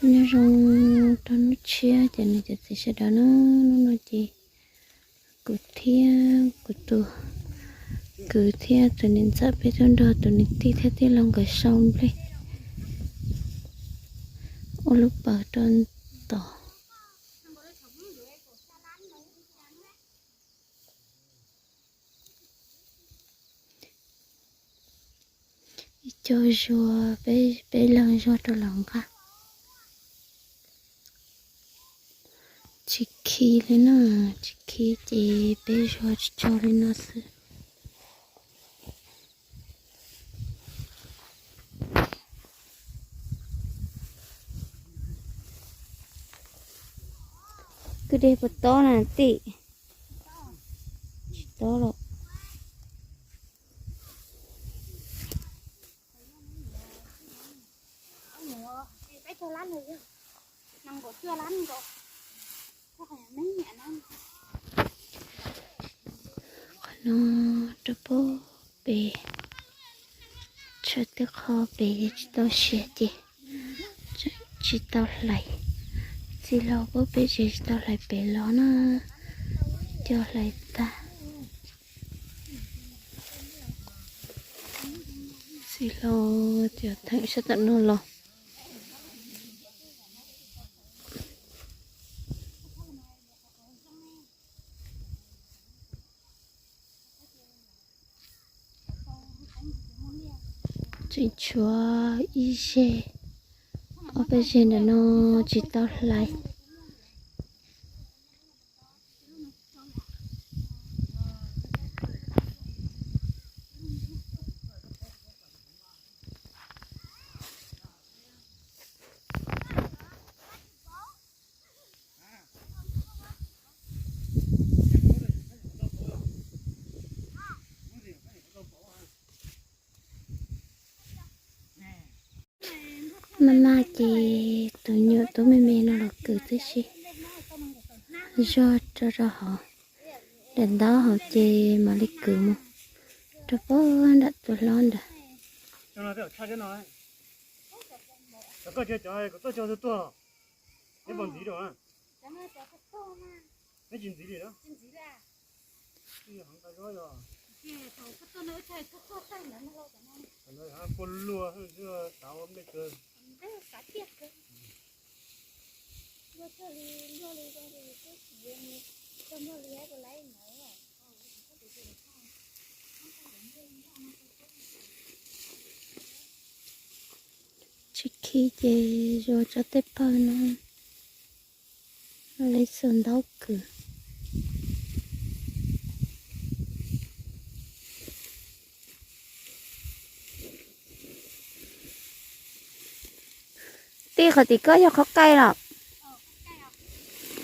Nyob zoo rau hnub tshiab ces nws cov txiv sawv daws na, hnub no ces kuv thiab kuv tus kwv thiab tus niam ntxawm peb tuaj nrog tus niam tij thiab tij laug nkawd sau nplej ua lub paws rau tod. Ib co zuag, peb leeg zuag rau lawv nqa. Tsis khi li na, tsis khi ces peb zuag tsis tsaug li no xwb. Kwj deg puas tob na tim? Tsis tob los. Qhov no rau puag pem tshuav tej qho pem tsis tau siav ces tsis tau hlais. Txiv laug puag pem tsev tsis tau hlais pem los na, coj hlais tag. Txiv laug cov theem sab tom no los. Tseem tshuav ib zeg, ob peb zeg ntawm no tsis tau hlais. Maj maj ces tus nyuam tub me me no los kwv tib si, zog rau rau hauv, daim ntaub hauv ces mam li kwv mus rau puag nram tus hlob ntawd. Tsis khi ces zuag tso tej pawg no, li xuas ntaub kwv. Tij, qhov tim koj yog qhov qaij los?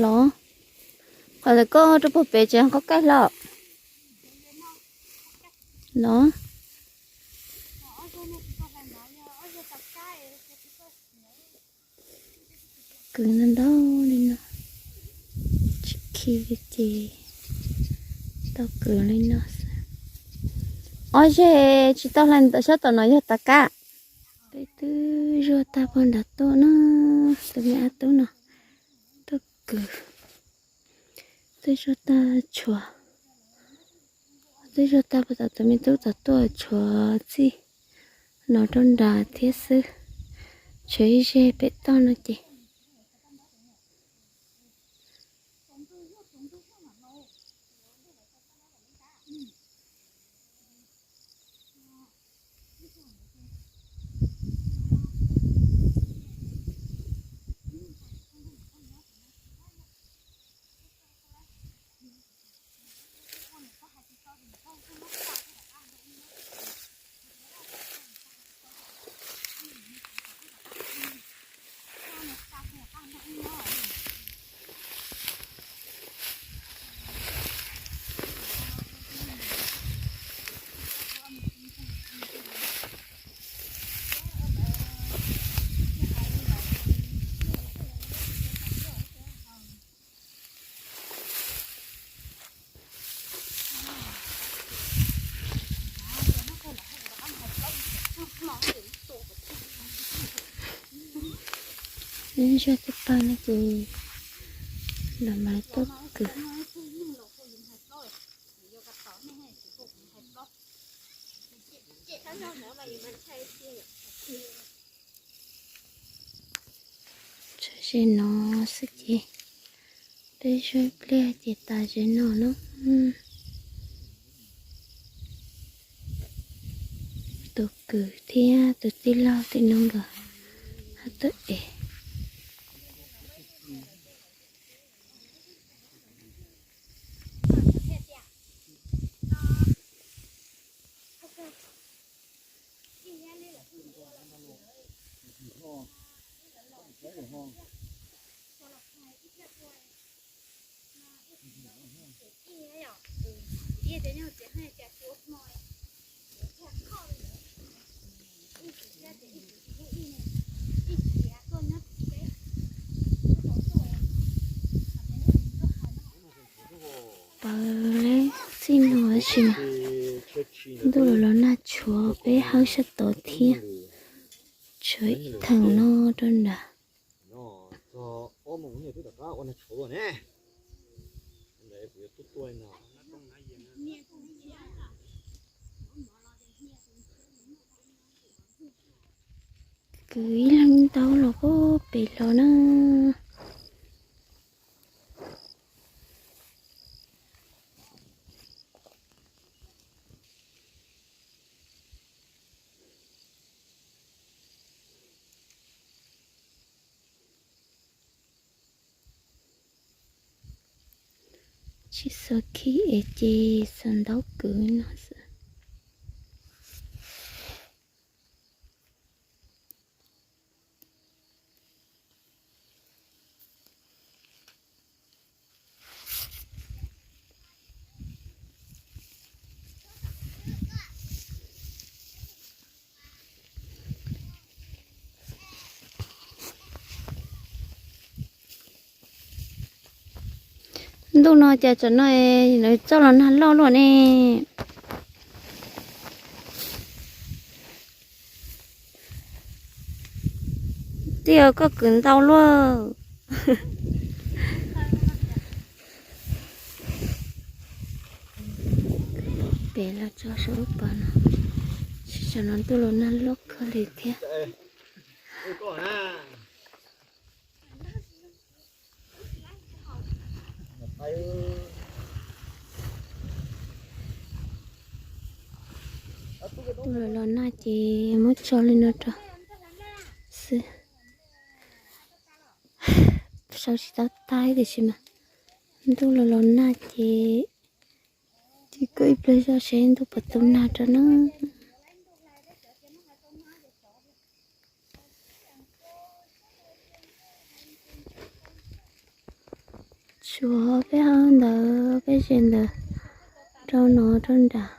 Los, qhov ntawm koj rau puag pem tsev qhov qaij los? Los. Kwv ntau ntau li no, tsis khi ces tau kwv li no xwb. Ob zeg tsis tau hlais sab tom no yog tav kab. Peb twb zuaj tag puag nram tuaj na, tus me ab tub no tuaj kwv. Twb zuaj tag tshuav, twb zuaj tag puag tom tus me tub tom tuaj tshuav txij no rau nrad thiab xwb. Tshuav ib zeg pem toj no ces Neb zog tej pawg no ces los mam tuaj kwv. Tshuav ze no xwb ces peb zog ib pliag ces tas ze no na. Tus kwv thiab tus tij laug tim no nkawd ho tuaj ev. Pawg leb txij no tab sis mas ntuj los los nag tshuav peb hawb sab tod thiab. Tshuav ib theem no rau nrad. Kwv ib leeg ntau los puag pem los na. Tsis xav khi es ces xav ntaub kwv no xwb. Ntuj no cas tsam no lawv txoj los nag loj luaj ne. Tij, koj kwv ntau luaj. Pem los tso saum lub pas no, tsis tsam no ntuj los nag loj kawg li thiab. Ntuj los los nag ces muab tso li no rau xwb. Sau tsis tau tag tiam sis mas ntuj los los nag ces cia koj ib pliag zoj seb ntuj puas tu nag rau na. Tshuav peb hawb ntawd peb ze ntawd rau no rau nrad.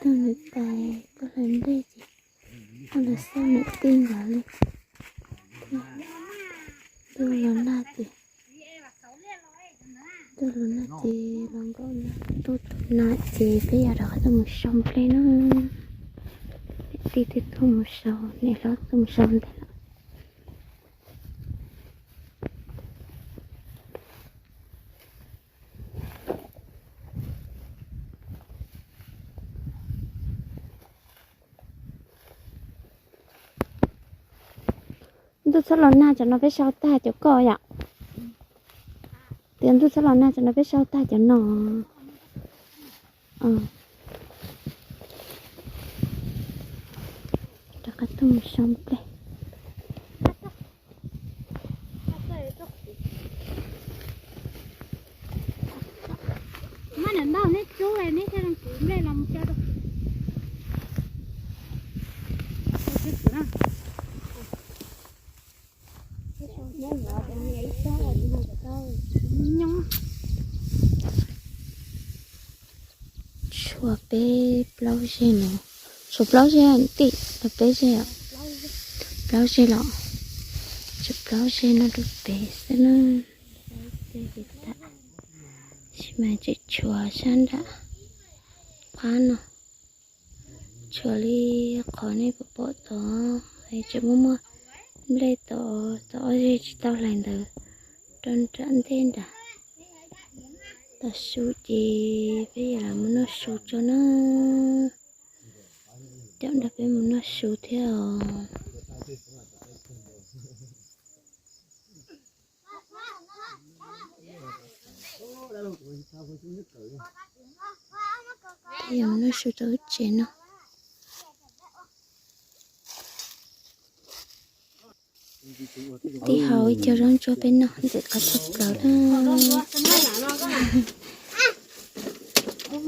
Tuaj lawv tais, tuaj hlawv nplej ces tuaj lawv xauj niam tij nkawd li. Tuaj los nag ces, tuaj los nag ces los nkauj nag tuaj tus na ces peb yog rov qab tuaj mus sau nplej na. Niam tij twb tuaj mus sau, niam hlob tuaj mus sau nplej lawm. Ntuj txhob los nag tsam no peb sau tag cov koj yom. Tias ntuj txhob los nag tsam no peb sau tag cov no. Rov qab tuaj mus sau nplej. Maj nam npaj neb cub neb thiaj zoo kwv nplej los mus coj rau. Tshuav peb plaub zeg no, tshuav plaub zeg tim los peb zeg, plaub zeg los, tshuav plaub zeg no rau pem xwb na. Tab sis mas tseem tshuav sab nram qab no, tshuav li qhov nej pom pom tod, tseem muaj muaj nplej tod, tau ob zeg tsis tau hlais ntawd rau nram ntej nrad. Tau su ces peb yuav los mus noj su tso na. Coj nrog peb mus noj su thiab os. Peb yuav mus noj su rau lub tsev no. Tib hau ib co zaub ntsuab peb noj ntxim qab tshaj plaws na.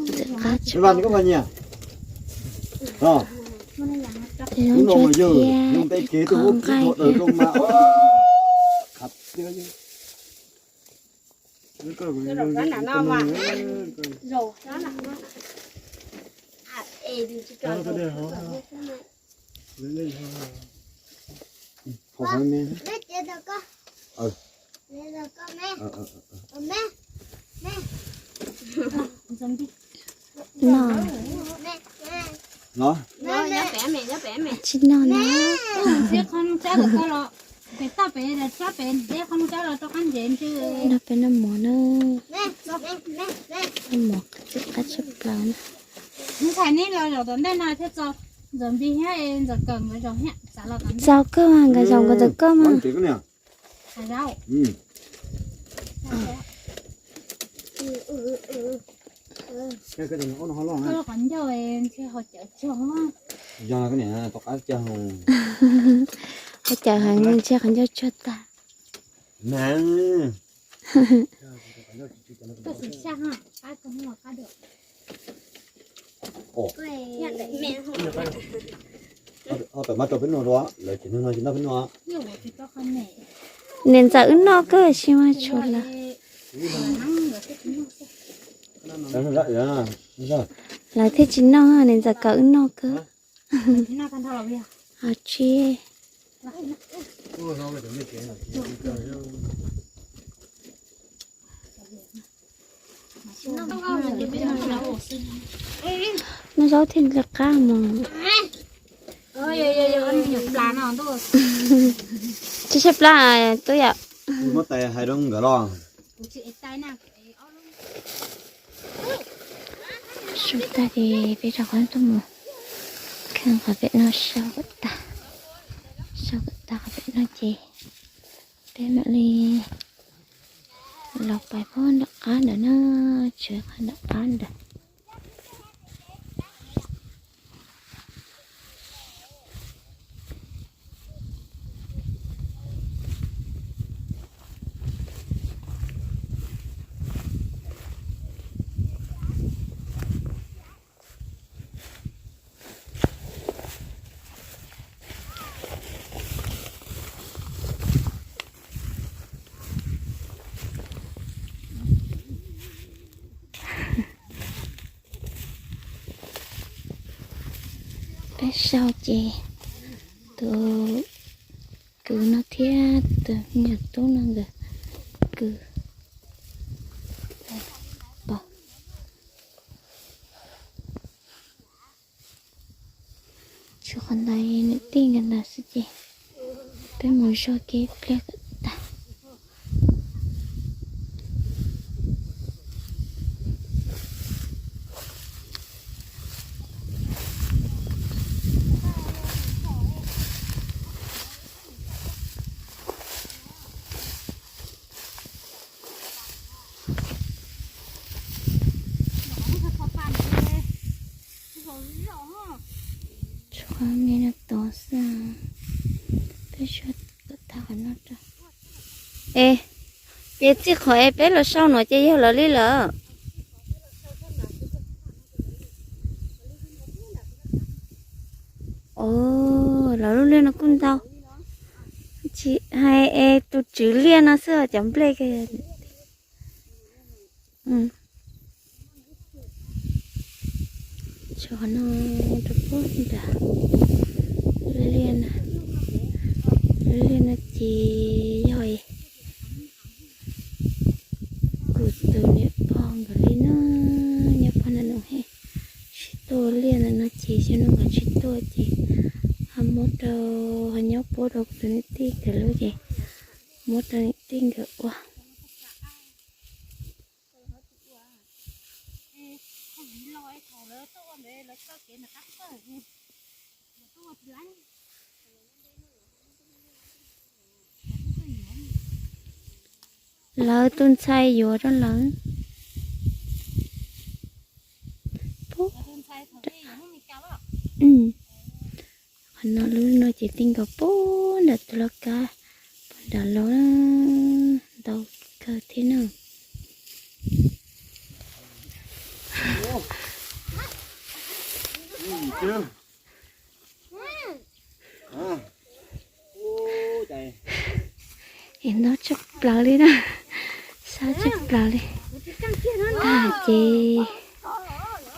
Ntxim qab tshaj plaws. Zaub ntsuab thiab qhov nqaij thiab. No. Tsis no na. Nrog peb noj mov na. Noj mov qab tshaj plaws na. Txaus kawg mas, nkawd zaum nkawd txawm kawg mas. Qhov cawv heev ntshe qhov ncauj tsuag tag. Niam ntxawm wb noj kawg tsis mas tshuav lawv. Lawv thiaj tsis noj, niam ntxawm kom wb noj kawg. Ho tsis noj zaub thiaj li qab mog. Tsis tshaib plab tub yom. Su tag ces peb rov qab tuaj mus kheej qhov pem no, sau kom tag, sau kom tag qhov pem no ces peb mam li los pais puag nram qab ntawd na, tshuav qhov nram qab ntawd. Peb sau ces tus kwv no thiab tus me nyuam tub no nkawd kwv pom. Tshuav qhov ntawd niam tij nkawd ntawd xwb ces peb mus zog kiag ib pliag kom tag. Tshuav me no tod xwb, peb sau kom tag qhov no rau. Es, ces txij qhov es peb los sau no ces yog lawv li lawm. Os, lawv lub liaj no kuj ntau, tsis Hais es tus tswv liaj no xwb cov nplej. Tshuav no rau puag nram liaj, liaj no ces yog kuv tus niam pog nkawd li na, nyob puag nram no, sib tuaj liaj ntawm no ces xyoo no nkawd tsis tuaj ces ho muab rau, ho nyob puab rau kuv tus niam tij nkawd lub ces muab rau niam tij nkawd ua. Lawv tus ntxhais yuav rau lawv. Qhov no lub no ces tij nkaus puag nram tus laj kab, puag nram los ntau kawg thiab na. Es ntau tshaj plaws li na, sab tshaj plaws li. Tag ces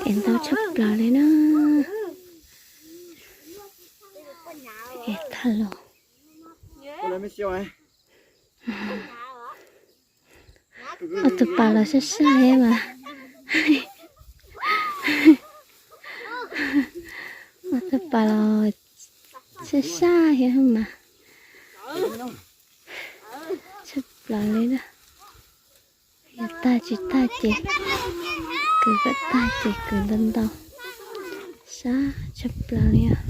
es ntau tshaj plaws li na. Es tag los. Ob tug pas los sab sab thiab mas. Ob tug pas los sab sab thiab mas. Tshaj plaws li na. Yog tag tsis tag ces kwv kom tag ces kwv ntau ntau, sab tshaj plaws li os.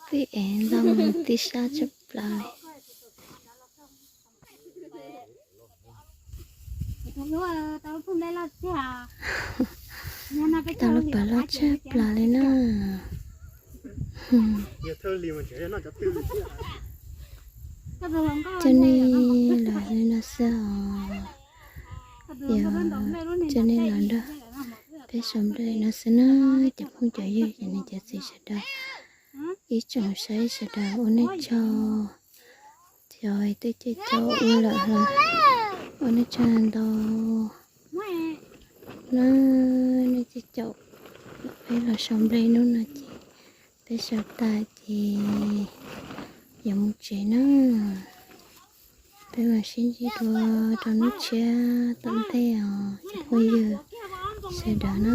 Tib ev ntau tib sab tshaj plaws li. Tau lub pas loj tshaj plaws li na. Coj nej los li no xwb os. Yog coj nej los nrog peb sau nplej li no xwb na, cov phooj cov ywg, cov niam cov txiv sawv daws, ib tsoom saib sawv daws ua nej tsaug. Cov twb caum ua lawm los ua nej tsaug ntau na, nej caum peb los sau nplej hnub no ces peb sau tag ces yuav mus tsev na. Peb mam sib ntsib dua rau hnub tshiab tom ntej os cov phooj ywg sawv daws na.